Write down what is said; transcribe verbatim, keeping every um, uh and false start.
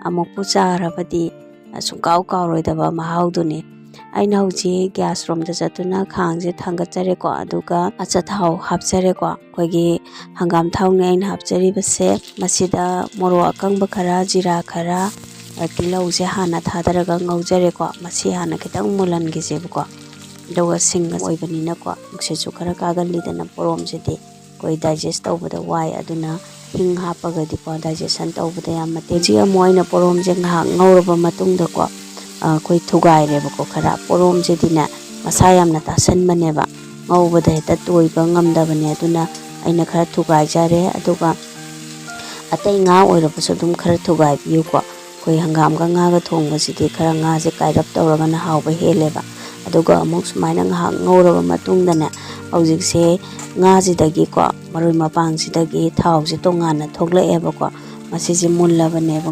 ꯑꯃꯨꯛꯄꯨ ꯆꯥꯔꯕꯗꯤ ꯁꯨꯡꯀꯥꯎ ꯀꯥꯎꯔꯣꯏꯗꯕ ꯃꯍꯥꯎꯗꯨꯅꯤ꯫ ꯑꯩꯅ ꯍꯧꯖꯤꯛ ꯒ꯭ꯌꯥꯁ ꯔꯣꯝꯗ ꯆꯠꯇꯨꯅ ꯈꯥꯡꯁꯦ ꯊꯥꯡꯒꯠꯆꯔꯦꯀꯣ, ꯑꯗꯨꯒ ꯑꯆꯥꯊꯥꯎ ꯍꯥꯞꯆꯔꯦꯀꯣ꯫ ꯑꯩꯈꯣꯏꯒꯤ ꯍꯪꯒꯥꯝ ꯊꯥꯎꯅꯦ ꯑꯩꯅ ꯍꯥꯞꯆꯔꯤꯕꯁꯦ꯫ ꯃꯁꯤꯗ ꯃꯣꯔꯣꯛ ꯑꯀꯪꯕ ꯈꯔ, ꯖꯤꯔꯥ ꯈꯔ, ꯇꯤꯜꯍꯧꯁꯦ ꯍꯥꯟꯅ ꯊꯥꯗꯔꯒ ꯉꯧꯖꯔꯦꯀꯣ꯫ ꯃꯁꯤ ꯍꯥꯟꯅ ꯈꯤꯇꯪ ꯃꯨꯜꯍꯟꯈꯤꯁꯦꯕꯀꯣ꯫ ꯑꯗꯨꯒ ꯁꯤꯡ ꯑꯣꯏꯕꯅꯤꯅꯀꯣ, ꯅꯨꯡꯁꯤꯠꯁꯨ ꯈꯔ ꯀꯥꯒꯜꯂꯤꯗꯅ ꯄꯣꯔꯣꯝꯁꯤꯗꯤ꯫ ꯑꯩꯈꯣꯏ ꯗꯥꯏꯖꯦꯁ ꯇꯧꯕꯗ ꯋꯥꯏ, ꯑꯗꯨꯅ ꯍꯤꯡ ꯍꯥꯞꯄꯒꯗꯤꯀꯣ ꯗꯥꯏꯖꯦꯁꯟ ꯇꯧꯕꯗ ꯌꯥꯝ ꯃꯇꯦꯡ꯫ ꯍꯧꯖꯤꯛ ꯑꯃꯨꯛ ꯑꯩꯅ ꯄꯣꯔꯣꯝꯁꯦ ꯉꯥꯏꯍꯥꯛ ꯉꯧꯔꯕ ꯃꯇꯨꯡꯗꯀꯣ, ꯑꯩꯈꯣꯏ ꯊꯨꯒꯥꯏꯔꯦꯕꯀꯣ꯫ ꯈꯔ ꯄꯣꯔꯣꯝꯁꯤꯗꯤꯅꯦ ꯃꯁꯥ ꯌꯥꯝꯅ ꯇꯥꯁꯟꯕꯅꯦꯕ, ꯉꯧꯕꯗ ꯍꯦꯛꯇ ꯇꯣꯏꯕ ꯉꯝꯗꯕꯅꯦ꯫ ꯑꯗꯨꯅ ꯑꯩꯅ ꯈꯔ ꯊꯨꯒꯥꯏꯖꯔꯦ꯫ ꯑꯗꯨꯒ ꯑꯇꯩ ꯉꯥ ꯑꯣꯏꯔꯕꯁꯨ ꯑꯗꯨꯝ ꯈꯔ ꯊꯨꯒꯥꯏꯕꯤꯌꯨꯀꯣ꯫ ꯑꯩꯈꯣꯏ ꯍꯪꯒꯥꯝꯒ ꯉꯥꯒ ꯊꯣꯡꯕꯁꯤꯗꯤ ꯈꯔ ꯉꯥꯁꯦ ꯀꯥꯏꯔꯞ ꯇꯧꯔꯒꯅ ꯍꯥꯎꯕ ꯍꯦꯜꯂꯦꯕ꯫ ꯑꯗꯨꯒ ꯑꯃꯨꯛ ꯁꯨꯃꯥꯏꯅ ꯉꯥꯏꯍꯥꯛ ꯉꯧꯔꯕ ꯃꯇꯨꯡꯗꯅꯦ, ꯍꯧꯖꯤꯛꯁꯦ ꯉꯥꯁꯤꯗꯒꯤꯀꯣ, ꯃꯔꯣꯏ ꯃꯄꯥꯡꯁꯤꯗꯒꯤ ꯊꯥꯎꯁꯦ ꯇꯣꯉꯥꯟꯅ ꯊꯣꯛꯂꯛꯑꯦꯕꯀꯣ꯫ ꯃꯁꯤꯁꯦ ꯃꯨꯜꯂꯕꯅꯦꯕ꯫